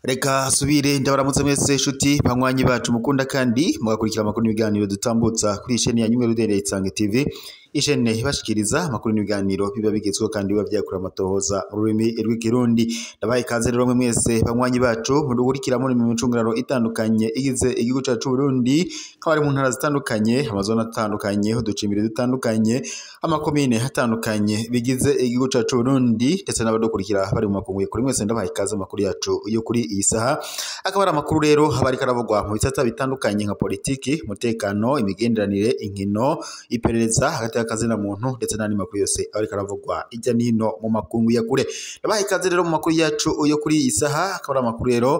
Reka subire ndabaramutse mwese shuti banywanyi bacu mukunda kandi mugakurikira amakuru n'ibiganiro dutambutsa kuri isheni ya Nyumwe Rudende Isange TV, ishene ibashikiriza amakuru n'ibiganiro biba bigezweho kandi biba vyakura amatohoza mu rurimi rw'ikirundi. Ndabaye ikaze rero mwe mwese banywanyi bacu mudukurikira muri mu micungararo itandukanye igize igihugu cacu Burundi, nk'abari mu ntara zitandukanye, amazone atandukanye, uducimbiri dutandukanye, amakomine atandukanye bigize igihugu cacu Burundi, ndetse n'abadukurikira bari mu makungu. Kuri mwese ndabaye ikaze amakuru yacu yo kuri iyi saha akaba ari amakuru rero haba ariko aravugwa mu bisata bitandukanye nka politiki, umutekano, imigenderanire, inkino, iperereza hagati y'akazina muntu ndetse n'andi makuru yose aba ariko aravugwa hirya n'ino mu makungu ya kure. Ndabaha ikaze rero mu makuru yacu yo kuri iyi saha akaba ari amakuru rero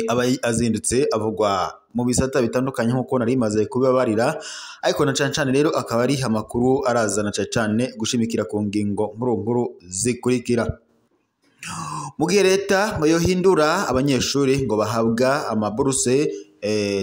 aba azindutse avugwa mu bisata bitandukanye nk'uko nari maze kubibabarira, ariko na cane cane rero akaba ari amakuru arazana cane cane gushimikira ku ngingo nkuru nkuru zikurikira. Mu gihe leta ngo yohindura abanyeshuri ngo bahabwa amaburuse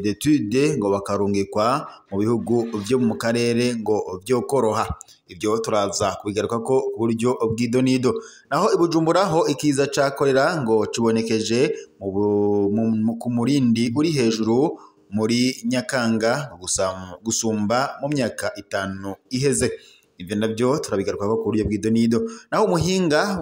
d'études ngo bakarungikwa mu bihugu vyo mu karere ngo vyokoroha, ivyo turaza kubigaruka ko ku buryo bw'idonido. Naho i Bujumbura ho ikiza ca kolera ngo cibonekeje ku murindi uri hejuru muri Nyakanga gusumba mu myaka 5 iheze. Ivyo navyo turabigaruka ko ku buryo bw'idonido. Naho umuhinga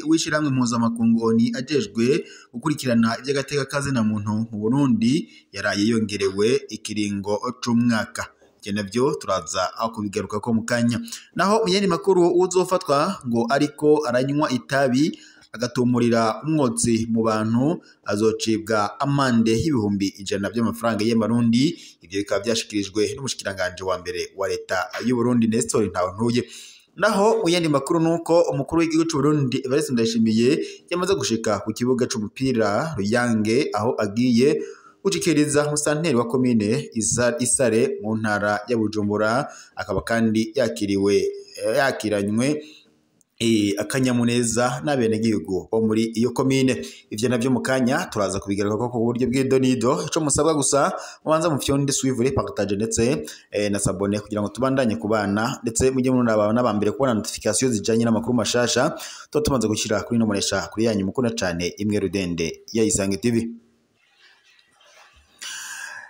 w'ishirahamwe mpuzamakungu ONU ajejwe gukurikirana ivy'agateka kazina muntu mu Burundi yaraye yongerewe ikiringo c'umwaka. Ivyo navyo turaza aho kubigaruka ko mu kanya. Naho mu yandi makuru, uzofatwa ngo ariko aranywa itabi agatumurira umwotsi mu bantu azocibwa amande y'100,000 by'amafaranga y'amarundi. Ivyo bikaba vyashikirijwe n'umushikiranganje wa mbere wa leta y'u Burundi Nestor Ntahontuye. Naho mu yandi makuru nuko umukuru w'igihugu c'u Burundi Evariste Ndayishimiye yamaze gushika ku kibuga c'umupira Ruyange, aho agiye gushikiriza musanteri wa komine Isare mu ntara ya Bujumbura, akaba kandi yakiriwe yakiranywe akanyamuneza n'abenegihugu bo muri iyo komine. Ivyo navyo mu kanya turaza kubigaruka ko ku buryo bw'idonido. Ico musabwa gusa mubanza mufyonde suivre, partage ndetse na s'abonner kugira ngo tubandanye kubana, ndetse mujye muraba n'abambere kubona notification zijanye n'amakuru mashasha tuba tumaze gushyira kuri no muresha kuri yanyu mukunda cane imwe Rudende ya Isange TV.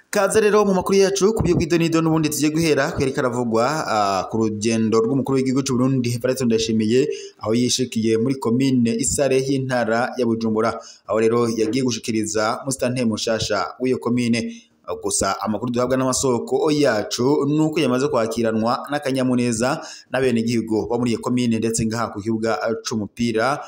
Kaze rero mu makuru yacu ku buryo bw'idonido n'ubundi tugiye guhera kwereka aravugwa ku rugendo rw'umukuru w'igihugu c'u Burundi Evariste Ndayishimiye, aho yishikiye muri komine Isare y'intara ya Bujumbura, aho rero yagiye gushikiriza musitanteri mushasha w'iyo komine. Gusa amakuru duhabwa n'amasoko yacu nuko yamaze kwakiranwa n'akanyamuneza n'abenegihugu bo muri iyo komine ndetse ngaha ku kibuga c'umupira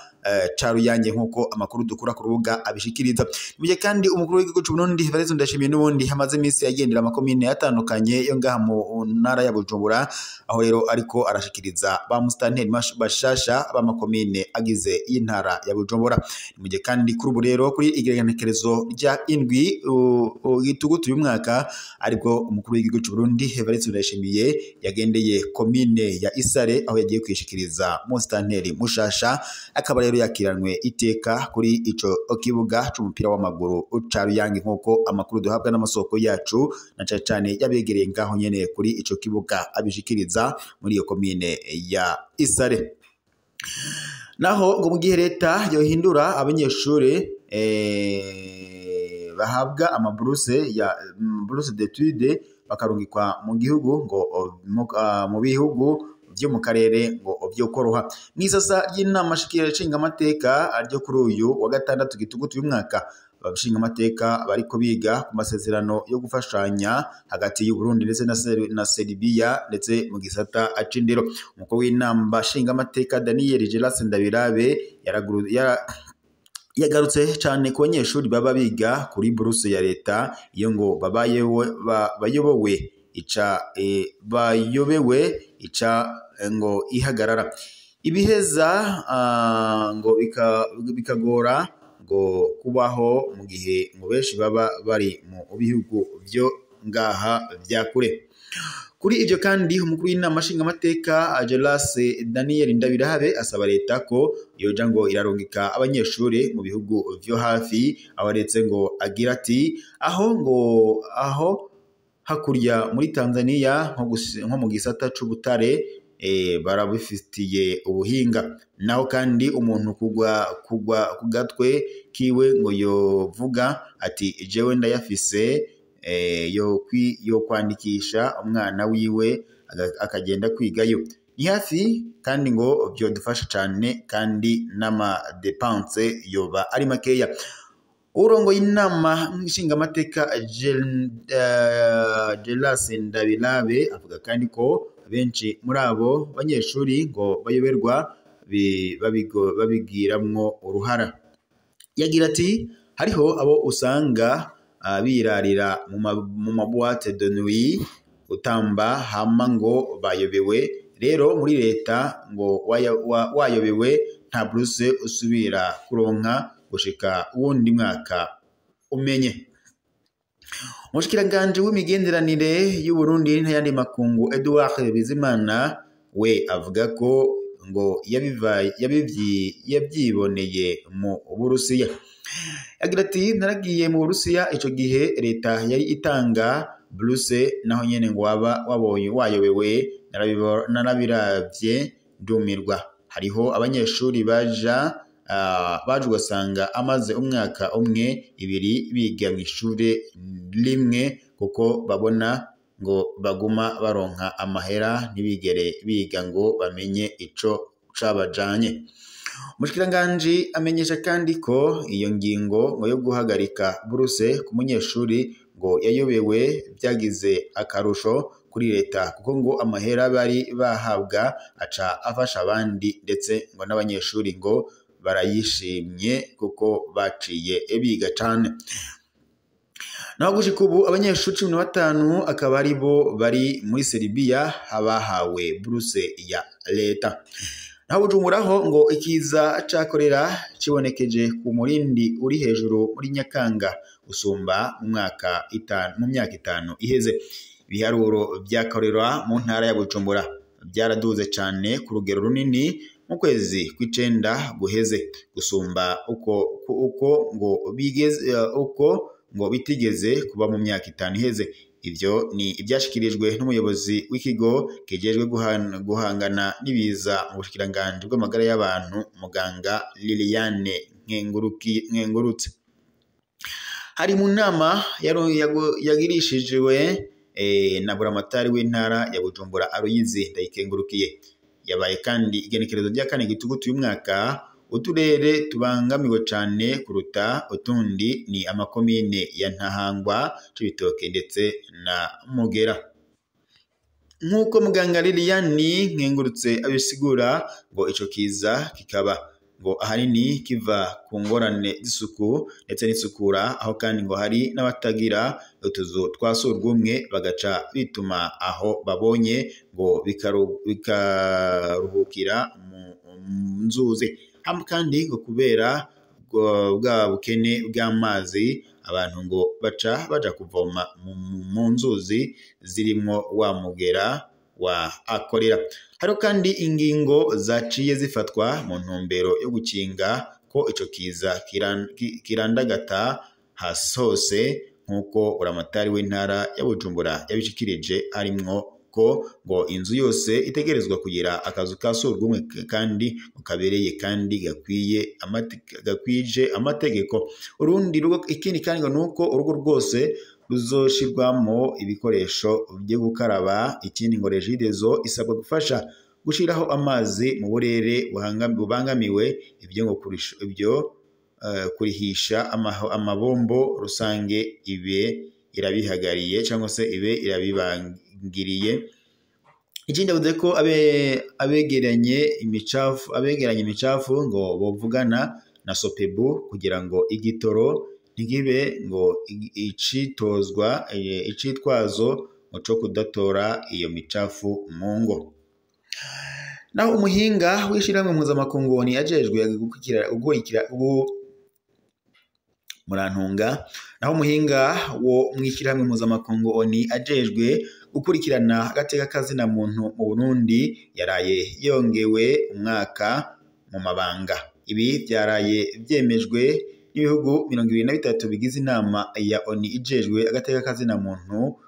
ca Ruyange nk'uko amakuru dukura ku rubuga abishikiriza. Mu gihe kandi umukuru w'igihugu c'u Burundi Evariste Ndayishimiye n'ubundi hamaze iminsi agendera amakomine atandukanye yo ngaha mu ntara ya Bujumbura, aho rero ariko arashikiriza ba musitanteri bashasha b'amakomine agize y'intara ya Bujumbura. Mu gihe kandi kuri ubu rero kuri igenekerezo rya 7 gitugutu uyu mwaka aribwo umukuru w'igihugu c'u Burundi Evariste Ndayishimiye yagendeye komine ya Isare, aho yagiye kwishikiriza musitanteri mushasha, akaba rero yakiranwe iteka kuri ico kibuga c'umupira w'amaguru ca Ruyange nk'uko amakuru duhabwa n'amasoko yacu na cane cane yabegereye ngaho nyene kuri ico kibuga abishikiriza muri iyo komine ya Isare. Naho ngo mu gihe leta yohindura abanyeshuri bahabwa amaburuse ya buruse d'études bakarungikwa mu gihugu ngo mu bihugu vyo mu karere ngo vyokoroha. Mw'isasa ry'inama nshingamateka ryo kuri uyu wa gatandatu gitugutu uyu mwaka, abashingamateka bariko biga ku masezerano yo gufashanya hagati y'u Burundi ndetse na Serbia ndetse mu gisata c'indero. Umukuru w'inama nshingamateka Daniel Gerard Ndabirabe yagarutse cane ku banyeshuri baba biga kuri buruse ya leta iyo ngo bayobowe ica bayobewe ica ngo ihagarara ibiheza ngo bikagora ngo kubaho mu gihe ngo benshi baba bari mu bihugu vyo ngaha vya kure. Kuri ivyo kandi umukuru w'inama nshingamateka Gelas Daniel Ndabirabe asaba leta ko yoja ngo irarungika abanyeshuri mu bihugu vyo hafi, abaretse ngo agira ati aho ngo aho Hakurya muri Tanzania nko mu gisata c'ubutare barabifitiye ubuhinga. Naho kandi umuntu kugwa ku gatwe kiwe ngo yovuga ati jewe ndayafise, yo kwandikisha umwana wiwe akagenda kwigayo. Ni hafi kandi ngo vyodufasha cane, kandi n'amadepense yoba ari makeya. Urongoye inama nshingamateka Gelas Ndabirabe avuga kandi ko benshi muri abo banyeshuri ngo bayoberwa babigiramwo uruhara. Yagira ati hariho abo usanga birarira mu maboîte de nuit utamba hama ngo bayobewe. Rero muri leta ngo wayobewe nta buruse usubira kuronka gushika uwundi mwaka umenye. Umushikiranganji w'imigenderanire y'u Burundi n'ayandi makungu Edouard Bizimana we avuga ko ngo yavyiboneye mu Burusiya. Agira ati naragiye mu Burusiya ico gihe leta yari itanga buruse, naho nyene ngo waba wabonye wayobewe, narabiravye ndumirwa. Hariho abanyeshuri baje ugasanga amaze umwaka umwe ibiri biga mw'ishure rimwe, kuko babona ngo baguma baronka amahera ntibigere biga ngo bamenye ico cabajanye. Umushikiranganji amenyesha kandi ko iyo ngingo ngo yo guhagarika buruse ku munyeshuri ngo yayobewe vyagize akarusho kuri leta, kuko ngo amahera bari bahabwa aca afasha abandi, ndetse ngo n'abanyeshuri ngo barayishimye kuko baciye biga cane. Naho gushika ubu abanyeshuri 15 akaba ari bo bari muri Serbia abahawe buruse ya leta. Naho Bujumbura ho ngo ikiza ca korera cibonekeje ku murindi uri hejuru muri Nyakanga usumba mu myaka 5 iheze. Ibiharuro vya korera mu ntara ya Bujumbura byaraduze cane ku rugero runini mu kwezi kw'icenda guheze, gusumba uko ngo bigeze uko ngo bitigeze kuba mu myaka 5 iheze. Ivyo ni ivyashikirijwe n'umuyobozi w'ikigo kijejwe guhangana n'ibiza mu bushikiranganji bw'amagara y'abantu, muganga Liliane Nkengurutse. Hari mu nama yagirishijwe na buramatari w'intara ya Bujumbura Aloyizi Ndayikengurukiye. Yabaye kandi igenekerezo rya 4 Gitugutu y'umwaka. Uturere tubangamiwe cane kuruta utundi ni amakomine ya Ntahangwa, Cibitoke ndetse na Mugera. Nk'uko muganga Liliane Nkengurutse abisigura, ngo ico kiza kikaba ngo ahanini kiva ku ngorane z'isuku ndetse n'isukura, aho kandi ngo hari n'abatagira utuzu twa surwumwe bagaca bituma aho babonye ngo bikaruhukira mu nzuzi. Hamwe kandi ngo kubera bwa bukene bw'amazi abantu ngo baca baja kuvoma mu nzuzi zirimwo wa mugera wa akorera. Hariho kandi ingingo zaciye zifatwa mu ntumbero yo gukinga ko ico kiza kirandagata hasi hose, nk'uko buramatari w'intara ya Bujumbura yabishikirije, harimwo ko ngo inzu yose itegerezwa kugira akazu ka surwumwe kandi kabereye kandi gakwiye gakwije amategeko. Urundi rugo ikindi kandi ngo nuko urugo rwose ruzoshirwamo ibikoresho byo gukaraba. Ikindi ngo Regideso isabwa gufasha gushiraho amazi mu burere bubangamiwe, ibyo ngo ibyo kurihisha amabombo rusange ibe irabihagariye cyangwa se ibe irabibangiriye. Ikindi avuze ko abegeranye imicafu ngo bovugana na Sopebu kugira ngo igitoro ntigibe ngo icitozwa icitwazo ngo co kudatora iyo micafu mu ngo. Naho umuhinga w'ishirahamwe mpuzamakungu ni ajejwe gukurikira murantunga. Naho umuhinga wo mw'ishirahamwe mpuzamakungu oni ajejwe gukurikirana agateka kazina muntu mu Burundi yaraye yongewe umwaka mu mabanga. Ibi byaraye byemejwe n'ibihugu 23 bigize inama ya ONU ijejwe agateka kazina muntu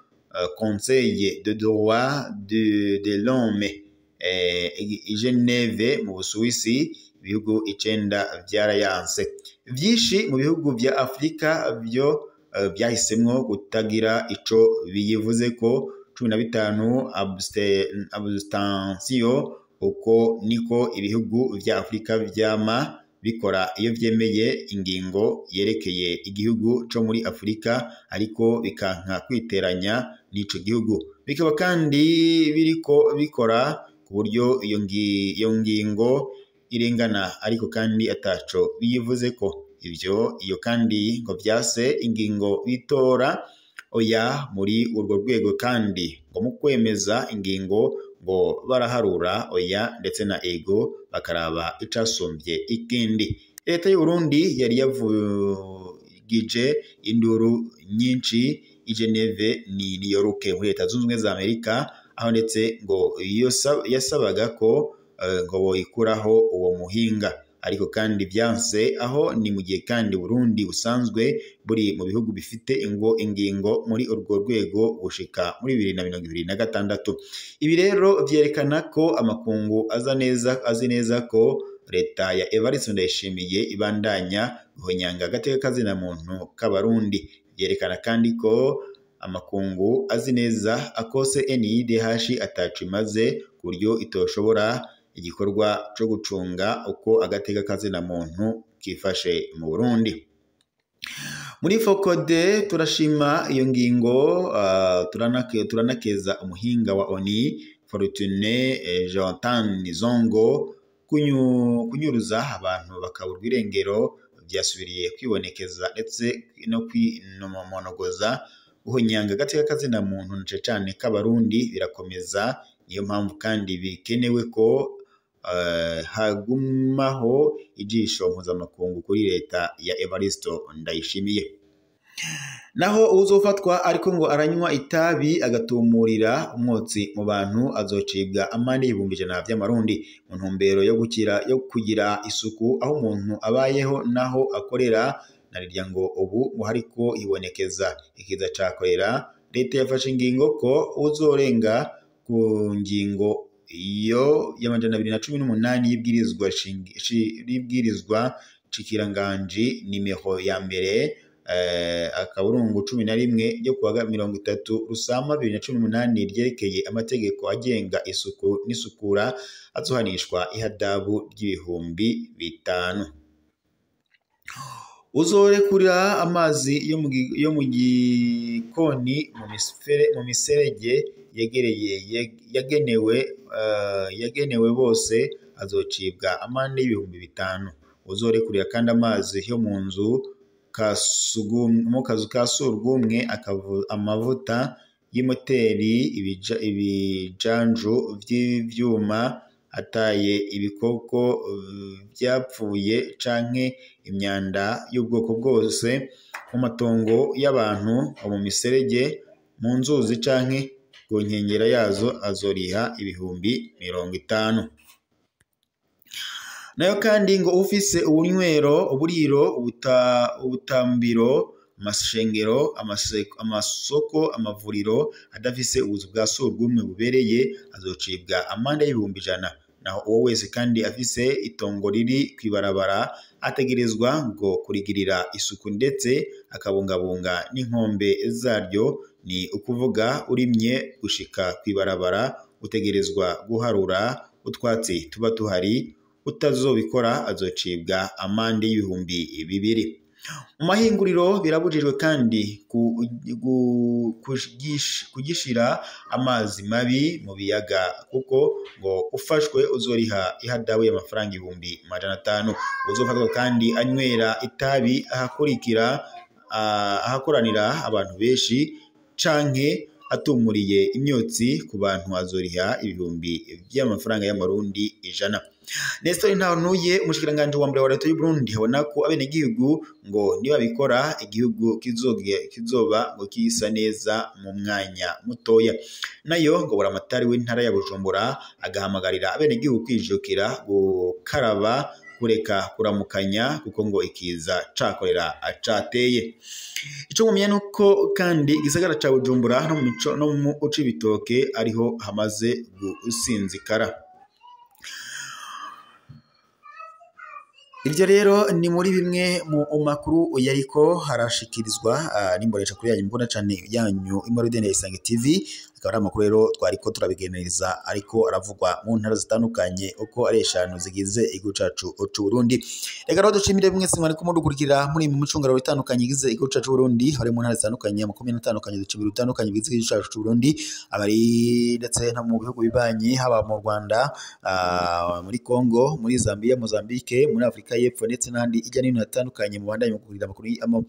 Conseil de droit de l'homme i Geneve mu Busuwisi, ibihugu 9 vyarayanse. Vyinshi mu bihugu vya Afrika vyo vyahisemwo kutagira ico biyivuzeko, 15 abstention. Uko niko ibihugu vya Afrika vyama bikora iyo vyemeye ingingo yerekeye igihugu co muri Afrika, ariko bikanka kwiteranya n'ico gihugu. Bikaba kandi biriko bikora ku buryo iyo ngingo irengana, ariko kandi ataco biyivuzeko. Ivyo iyo kandi ngo vyase ingingo bitora oya muri urwo rwego, kandi ngo mu kwemeza ingingo ngo baraharura oya ndetse na ego, bakaraba icasumbye ikindi. Leta y'u Burundi yari yavugije induru nyinshi i Geneve ni New York muri Leta Zunze Ubumwe za Amerika, aho ndetse ngo yasabaga ko ngo boyikuraho uwo muhinga, ariko kandi vyanse. Aho ni mu gihe kandi Burundi busanzwe buri mu bihugu bifite ingingo muri urwo rwego gushika muri 2026. Ibi rero vyerekana ko amakungu azi neza ko leta ya Evariste Ndayishimiye ibandanya guhonyanga agateka kazina muntu k'Abarundi. Vyerekana kandi ko amakungu azi neza akose NIDH ataco imaze, ku buryo itoshobora igikorwa co gucunga uko agateka kazina muntu kifashe mu Burundi. Muri Fokode turashima iyo ngingo, turanakeza umuhinga wa ONU Fortune Jonathan Zongo. Kunyuruza abantu bakaburwa irengero vyasubiriye kwibonekeza ndetse no kwinomonogoza guhonyanga agateka kazina muntu na cane k'Abarundi birakomeza. Niyo mpamvu kandi bikenewe ko hagumaho ijisho mpuzamakungu kuri leta ya Evariste Ndayishimiye. Naho uzofatwa ariko ngo aranywa itabi agatumurira umwotsi mu bantu azocibwa amande 100,000 vy'amarundi, mu ntumbero yo kugira isuku aho umuntu abayeho naho akorera. Narirya ngo ubu hariko hibonekeza ikiza ca kolera, leta yafashe ingingo ko uzorenga ku ngingo iyo y'218 y'ibwirizwa nshikiranganji nimero ya mbere akaburungu 11 ryo kuwa 30 Rusama 2018 ryerekeye amategeko agenga isuku n'isukura, azohanishwa ihadabu ry'ibihumbi 5. Uzorekura amazi yo mu gikoni mu miserege yagenewe bose azocibwa amande y'5,000. Uzorekurira kandi amazi yo mu nzu mu kazu ka surwumwe, amavuta y'imoteri, ibijanju vy'ivyuma, ataye ibikoko vyapfuye canke imyanda y'ubwoko bwose mu matongo y'abantu, mu miserege, mu nzuzi canke ku nkengera yazo, azoriha 50,000. Nayo kandi ngo ufise ubunywero, uburiro, ubutambiro, amashengero, amasoko, amavuriro adafise ubuzu bwa surwumwe bubereye azocibwa amande y'100,000. Naho uwo wese kandi afise itongo riri kw'ibarabara ategerezwa ngo kurigirira isuku ndetse akabungabunga n'inkombe zaryo. Ni ukuvuga urimye gushika kw'ibarabara utegerezwa guharura utwatsi tuba tuhari, utazobikora azocibwa amande y'2,000. Mu mahinguriro birabujijwe kandi kugishira amazi mabi mu biyaga, kuko ngo ufashwe uzoriha ihadabu y'amafaranga 500,000. Uzofatwa kandi anywera itabi ahakoranira abantu benshi canke atumuriye imyotsi ku bantu azoriha ibihumbi by'amafaranga y'amarundi 100. Nestor Ntahonuye, umushikiranganje wa mbere wa leta y'u Burundi, abona ko abenegihugu ngo nibabikora igihugu kizoba ngo kisa neza mu mwanya mutoya. Nayo ngo buramatari w'intara ya Bujumbura agahamagarira abenegihugu kwijukira gukaraba kureka kuramukanya kuko ngo ikiza cakorera acateye. Ico mumenya nuko kandi igisagara ca Bujumbura no mu mico no mu Cibitoke ariho hamaze gusinzikara. Ivyo rero ni muri bimwe mu makuru yariko harashikirizwa n'imbonesha kuri yanyu mukunda cane yanyu Imwe Isange TV. Akaba ari amakuru rero twariko turabigeneriza ariko aravugwa mu ntara zitandukanye uko ari eshanu zigize igihugu cacu c'u Burundi. Reka rero dushimire mwese mwariko mudukurikira muri mu micungararo itandukanye igize igihugu cacu c'u Burundi, hari mu ntara zitandukanye, amakomine atandukanye, uduce dutandukanye bigize igihugu cacu c'u Burundi, abari ndetse no mu bihugu bibanyi, haba mu Rwanda, muri Congo, muri Zambia, Mozambique, muri Afrika y'Epfo ndetse n'ahandi hirya no hino hatandukanye. Mubandanye mukurikira amakuru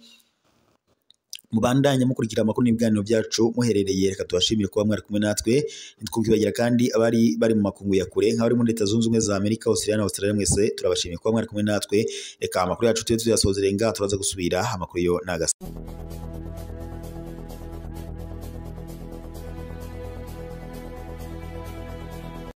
mubandanye mukurikira amakuru n'ibiganiro byacu muherereye. Reka tubashimire kuba mwari kumwe natwe, ntitwibagire kandi abari bari mu makungu ya kure nk'abari muri Leta Zunze Ubumwe za Amerika, Australia na Australia, mwese turabashimiye kuba mwari kumwe natwe. Reka amakuru yacu tube tuyasozere ngaha, turaza gusubira amakuru yo nagasa.